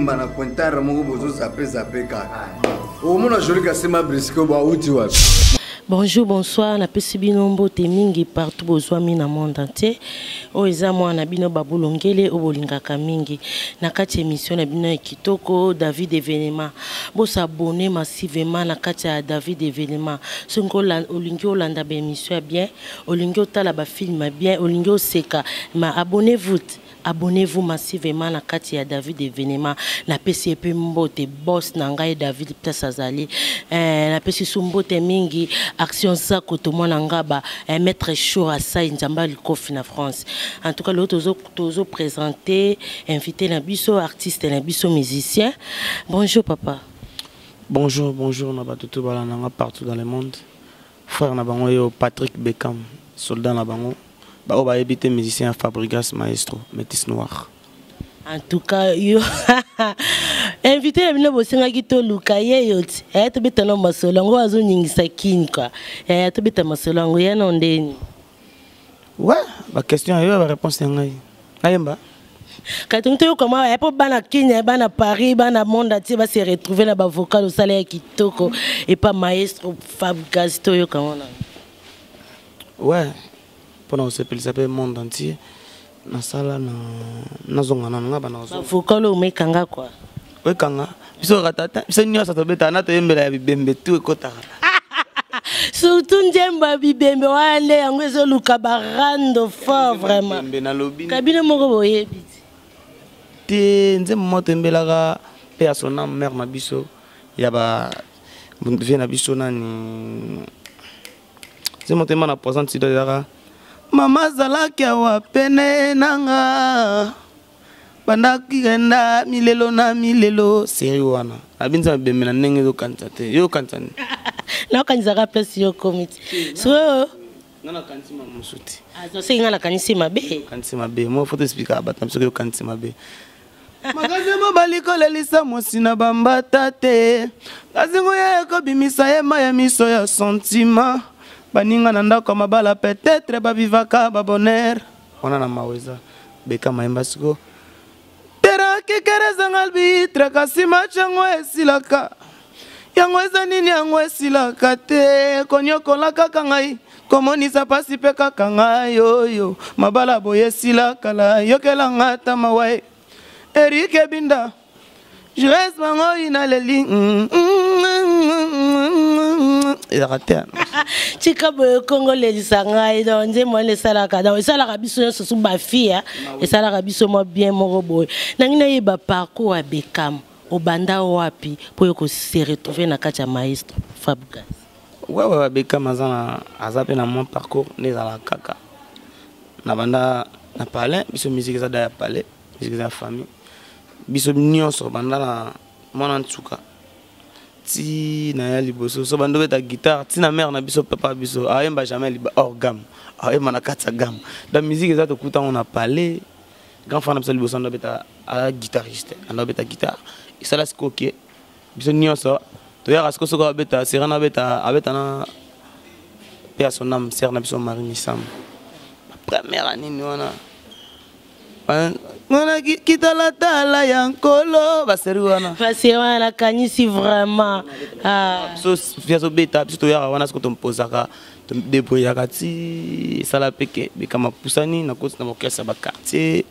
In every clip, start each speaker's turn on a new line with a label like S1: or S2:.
S1: Ozodemba na cointare moko bozozape zape kaka. Okomona Joli Kasema Brisco bauti wapi?
S2: Bonjour, bonsoir, napesi bino mbote mingi partout bozwami na monde entier. Oyo eza mwana bino Babulongele oyo bolingaka mingi. Na kati ya émission na bino ya kitoko David Evenement. Bo s'abonner massivement na kati ya David Evenement. Soki olingi olanda ba émission ya bien, olingi otala ba film ya bien, olingi oseka, ma abonnez-vous. Abonnez-vous massivement na kati ya David Evenement. Napesi ye mpe mbote boss na ngai David place azali. Eh, napesi su mbote mingi Action Zako to mwana ngaba eh, maître Chour Asai Nzamba Likofi na France. En tout cas lelo tozo tozo présenter invité na biso artiste na biso musicien. Bonjour papa.
S3: Bonjour, bonjour na bato tout balandanga partout dans le monde. Frère na bango yo Patrick Beckham, soldat na bango. Ba oyo bayebi te musicien ya Fabregas Maestro, métis noir.
S2: En tout cas, yo invité na bino bosengaki toluka ye yo ti eh, tobeta na masolo yango azoningisa kini kua eh, tobeta masolo yango ya na ndeni.
S3: Ouais, ba question yo ba réponse ya ngai. Nayemba.
S2: Kati toyoka mwa mpo bana Kenya, bana Paris, bana monde entier ba se retrouver na ba vocal osala ya kitoko epa maestro Fabregas toyoka wana.
S3: Ouais, mpona kosepelisa mpe monde entier nasala na nazonga nano nga bana
S2: vocal oyo omekanga kua
S3: oyekanga biso ratata biso nyonso tobetaka na toyembela ya bibembe tu ekotaka
S2: surtout nzembo ya bibembe wana nde yango ezoluka barando fort vraiment kabino moko boyebi
S3: te nzembo moko toyembelaka mpe ya sonam mare na biso ya ba vie na biso nani nzembo toyemba na poison tido ezalaka mama azalaki awa pene nanga banda kikenda milelo na milelo seri wana abi nzambe bembe na ndenge ezokanisa te yo okanisa nini
S2: naokanisaka place yo okomi te sikoyo
S3: nga nakanisi mamosu te
S2: soki nga nakanisi mabe
S3: kanisi mabe mo foto expliquaka bato na biso soki okanisi mabe makasi mobali kolelisa mwasi na bambata te kasi nguya ekobimisa ye mai ya miso ya sentiment baninga na ndako ya mabala peut-être bavivaka babonheur wana na mawa eza beka mayemba siko tera kekere ezanga albitre kasi match yango esilaka yango eza nini yango esilaka te konyokola kaka ngai komonisa mpasi mpe kaka ngai oyo mabala boye esila kala yokela nga ata mawa e erike binda Jures mangoi naleli ezalaka te
S2: tika boye kongo lelisa ngai donc nzembo wana esalaka donc esalaka biso nyonso su bafille esalaka biso mwa bien moko boye nangi nayeba parcours ya Beckham obanda wapi mpo yo kose retrouver na kati ya maestro Fabregas.
S3: Ouais, Beckham aza na aza mpe na mwa parcours nde ezalaka kaka na banda na palais biso musique eza da ya palais musique eza ya famille biso nyonso banda na mwana nsuka ti na ya liboso so bando beta guitare ti na mère na biso papa biso ayemba jamais liba hors gamme ayemba na kati ya gamme donc musique eza tokuta ngo na palais grand frère na biso liboso ando beta a guitariste ando beta guitare esala sikoyo ke biso nyonso toyaka sikoyo soki abeta serena abeta abeta na pe ya son âme sœur na biso Marie Misamu première nini wana mwana kitalatala ya nkolo baseri wana
S2: baseri wana nakanisi vraiment
S3: biso fi azobeta biso toyaka wana siko tompozaka todebrouillaka ti esala mpe ke bekama pusani nakoti na orchestre ya baquartier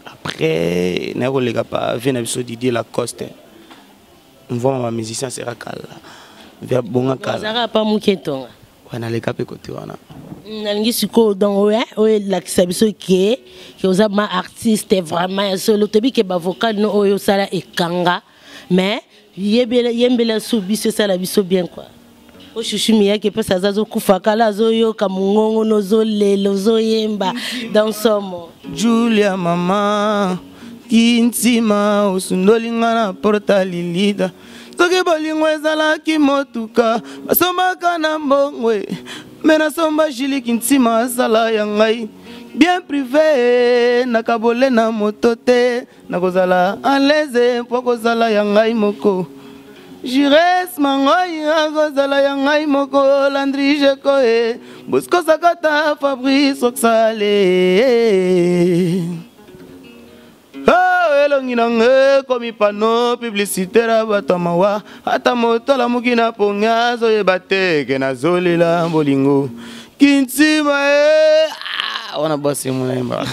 S3: après naye koleka pa vie na biso Didier Lacoste mvwama bamusicien asera kala via bonga kala
S2: azalaka pa moke ntonga
S3: wana aleka mpe kote wana
S2: nalingi sikoyo donc oyo oyo elakisa biso ke ke oza ma artiste vraiment ya solo toyebi ke bavocal no oyo osala ekanga mais yembela su biso esala biso bien quoi o shushu miyake mpesa aza azokufa kala azoyoka mongongo nozolela ozoyemba dans somo
S3: Julia mama kintima osundoli nga na porta lilita soki bolingo ezalaki motuka basombaka na mbongo me nasomba jili kintima asala ya ngai bien privé nakabole na moto te nakozala à l'aise mpo kozala ya ngai moko Jires mangoi akozala ya ngai moko Landry Jekoe Bosco Sakata Fabrice Oxale. Oh, Elongi na nge ekomi pano publicitaire ya bato ya mawa. Ata moto alamuki na pongi azoyeba te ke nazolela bolingo. Kintima e. Ah, wana basi monayemba.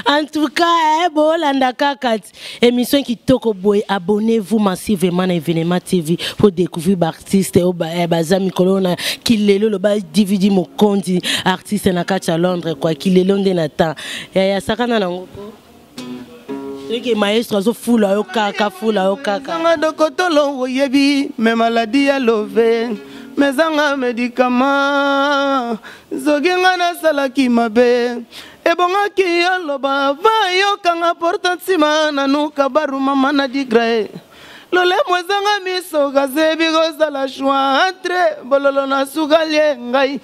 S2: En tout cas, eh, bolanda kaka émission kitoko boye, abonnez-vous massivement na Événement TV pour découvrir ba artiste oyo baza mikolo na kilelo loba DVD mokonzi artiste na kati ya Londres quoi, kilelo nde na temps. Ya ya sakana nango ko. Soki maestro azofula yo kaka, fula yo kaka.
S3: Zanga dokotolo oyebi me maladie ya love mezanga medikama soki nga nasalaki mabe ebongaki oloba va yokanga porte nsima nanuka baru mama na digre lolemo ezanga miso kasi eyebi kozala choix entre bololo na sukali ye ngai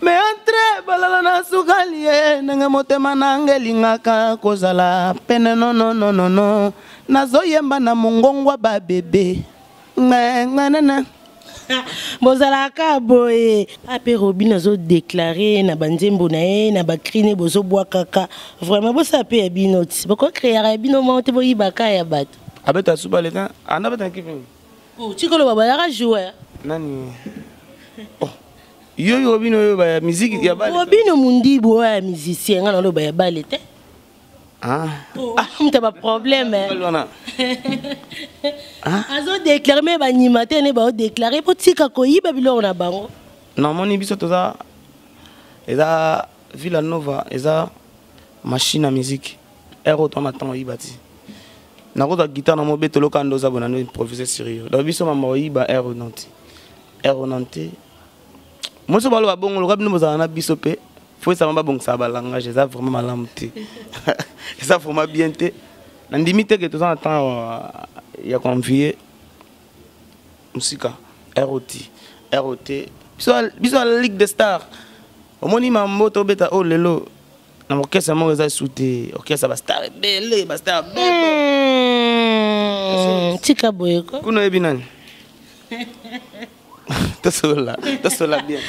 S3: me entre bololo na sukali ye ndenge motema nanga elingaka kozala pene nonononono nazoyemba na mongongwa babebe ngengenene.
S2: Bozalaka boye ape Robin azodeklare na banzembo na ye na bakrine bozobwakaka vraiment bosala mpe ya bino ti bokocreaka ya bino moko te boyibaka ya bato.
S3: Abeta suba leta anda beta kipe.
S2: Oh, tikolo babayaka joueur.
S3: Nani? Oh. Yo yo Robin oyo ba musique ya bale.
S2: Robin Mundibu oyo ya musicien nga naloba ya bale te.
S3: Ah.
S2: Oh, muta ba problème.
S3: Wana.
S2: Ah. Azo déclarer mais ba nima te ne ba déclarer po tika koyiba biloko na bango.
S3: Non, moni biso toza eza Villa Nova eza machine à musique. Ero to na temps yiba ti. Nakozwa guitare na mobeto loka ndoza bona no improviser sur yo. Donc biso mama oyiba ero non ti. Ero non ti. Moso balo bongo loka bino bozala na biso pe. Faut ça mba bongisa ba langage eza vraiment malamu te. Eza vraiment bien te. Na ndimi te que toza na temps ya convier musika ROT ROT biso biso la Ligue des Stars. Omoni mambo to beta o lelo na orchestre moko eza sous te orchestre ba star ebele ba star bebe.
S2: Tika boye ko.
S3: Kuna yebi nani? Tosola, tosola bien.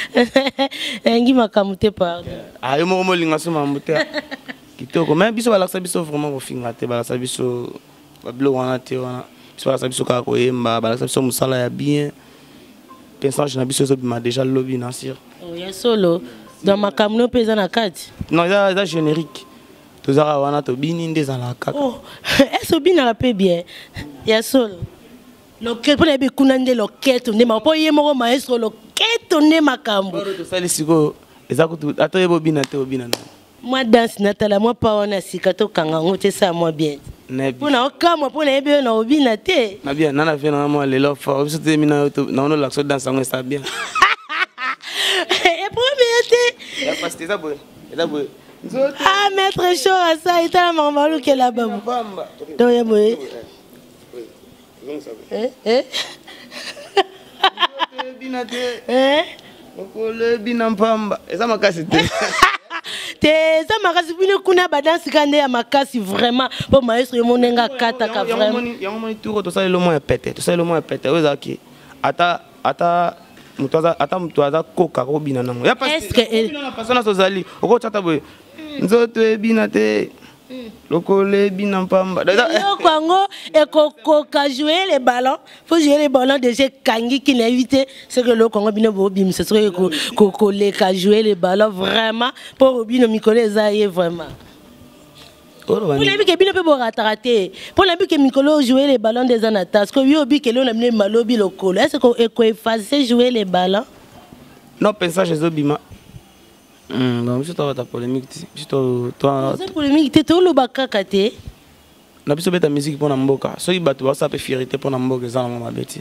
S2: Engi makambo te pardon.
S3: Ah yo moko molinga so mambo te. Kitoko mais biso balakisa biso vraiment kofinga te, balakisa biso ba biloko wana te wana. Biso balakisa biso kaka koyemba, balakisa biso mosala ya bien. Pensage na biso ezobima déjà lobi na sir.
S2: Oh, ya solo. Dans makambo no mpe eza na kati.
S3: Non, eza eza générique. Tozaka wana tobini nde ezalaka kaka.
S2: Oh, est-ce obinaka mpe bien? Ya solo. Loketo mpo nayebi kuna nde loketo nde makambo mpo ye moko maestro loketo nde makambo.
S3: Oyo tosali sikoyo eza kutu ata oyeba obina te obina na.
S2: Mwa danse natala mwa pa wana sika tokanga yango te esala mwa bien.
S3: Nayebi.
S2: Mpo na okamwa mpo nayebi oyo na obina te.
S3: Na bien nana vie na mwa lelo fort biso te mina yo na ono lakso danse yango esa bien.
S2: E premier te.
S3: Ya parce que eza boye eza boye.
S2: Ah maître Chora ça etala makambo alukela babu. Donc ya boye. Eh, eh.
S3: Bina te.
S2: Eh?
S3: Okole bina mpamba. Eza makasi te.
S2: Te eza makasi bino kuna ba danse ka nde ya makasi vraiment po maestro yo monenga akataka vraiment.
S3: Yango moni tour tosali lomo ya pete, tosali lomo ya pete oyo ezalaki ata ata moto aza ata moto aza koka kobina nango. Ya parce
S2: Est-ce que
S3: que na personne ozali okotata boye. Nzoto ebina te. Lokolo ebina mpamba.
S2: Eloko yango ekokoka jouer le ballon, faut jouer le ballon déjà ekangi ki nayebi te soki eloko yango bino bobimisa soki koleka jouer le ballon vraiment mpo bino mikolo eza ye vraiment. Mpo nayebi ke bino mpe borataka te, mpo nayebi ke mikolo jouer le ballon nde eza na tas ko yo obiki eloko na bino malobi lokolo est-ce que ekoefface jouer le ballon?
S3: Non, pensage ezobima. Bon, biso toa bata polémique te. Biso to to
S2: Oza polémique te, toloba kaka te.
S3: Na biso beta musique pona mboka. Soki bato basala pe fierté pona mboka eza nango mabe te.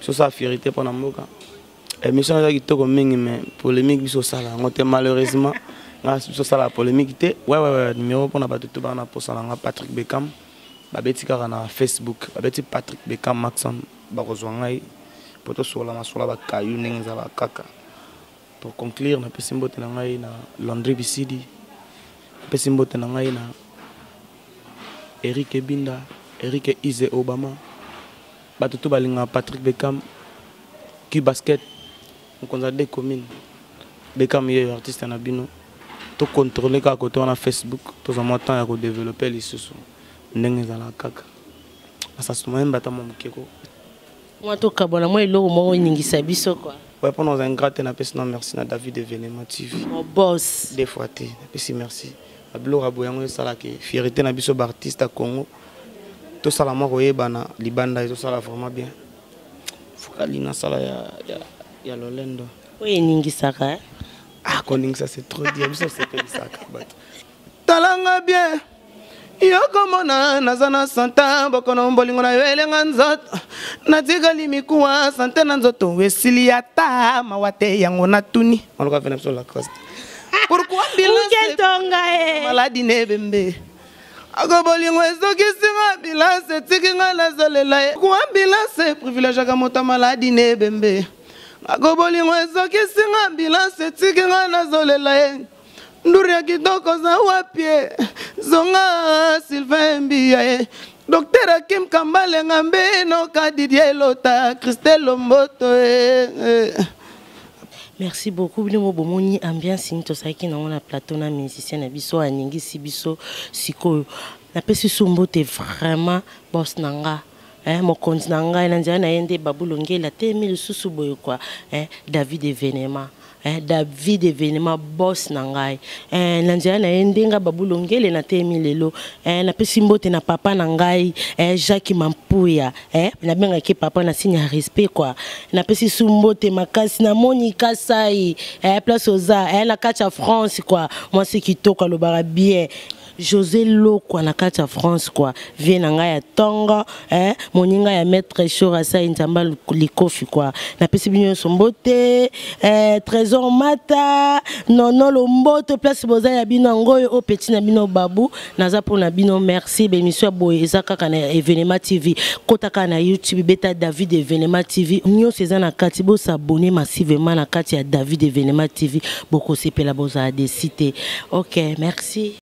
S3: Biso sala fierté pona mboka. Émission eza kitoko mingi mais polémique biso sala yango te malheureusement. Nga biso sala polémique te. Ouais ouais ouais, numéro pona bato to bana posa na nga Patrick Beckham. Babeti kaka na Facebook, babeti Patrick Beckham Maxon bakozwa ngai po tosola masolo ba kayu ndenge ezala kaka. Pour conclure, napesi mbote na ngai na Landry Bisidi, napesi mbote na ngai na Eric Ebinda, Eric Ize Obama, bato to balingaka Patrick Beckham, Q Basket, mokonzi ya deux communes, Beckham ye artiste na bino. Tocontrôle kaka kote wana Facebook, tozwa mwa temps ya kodévelopper lisusu ndenge ezalaka kaka. Masasi moyemba ata mwa moke ko.
S2: Mwa tokabwana mwa eloko moko eningisa biso quoi.
S3: Ouais, mpona oza ingrat te, napesi na merci na David Événement TV.
S2: Mon boss.
S3: Deux fois te, napesi merci. Babiloko ya boye yango esalaka fierté na biso baartiste ya Congo, tosala mwa koyebana libanda, ezosala vraiment bien. Fokali nasala ya lolendo.
S2: Oyo eningisaka, eh?
S3: Ah, koningisa, c'est trop dire. Biso sepelisaka bato. Talanga bien, yokomona naza na santa bokono, bolingo na yo elenga nzoto, natikali mikuwa sante na nzoto esili ata mawa te. Yango natuni oloka ve na biso Lacoste, pourquoi
S2: ukentonga e
S3: maladi nebembe ako bolingo ezokisinga bilance, etiki nga nazolela ye. Kwa ambulance privilégiaka moto ya maladi nebembe ako bolingo ezokisinga ambulance, etiki nga nazolela ye. Nduri ya kitoko za wapi ye? Zonga Sylvain Mbia ye, Docteur Akim Kambale, Ngambe Noka, Didier Lota, Christelle Lomboto ye.
S2: Merci beaucoup bino mo bomoni ambiance nini tozalaki nango na plateau na musicien na biso aningisi biso. Sikoyo napesi so mbote vraiment boss na nga, eh, mokonzi na ngai na nzela na ye nde Babulongeli atemi lisusu boye kwa, eh, David Événement, eh, David Événement, boss na ngai, eh, na nzela na ye ndenge Babulongele natemi lelo. Eh, napesi mbote na papa na ngai, eh, Jacques Mampuya, eh, nabengaki papa na signe ya respect quoi. Napesi su mbote makasi na Monika Sai, eh, place oza, eh, na kati ya France quoi, mwasi kitoko alobaka bien, José Lokwa na kati ya France quoi, vie na ngai ya ntongo, eh, moninga ya maître Shora Sai Nzamba Likofi quoi. Napesi bino nyonso mbote, eh, Trésor Mata Nono Lomboto, place boza ya bino yango oyo oyo petit na bino Babu naza mpona bino. Merci. Bémission ya boye eza kaka na Événement TV. Kota kaka na YouTube, beta David Événement TV, nyonso eza na kati. Bosabonner massivement na kati ya David Événement TV, bokosepela, bozala déçus te. Ok, merci.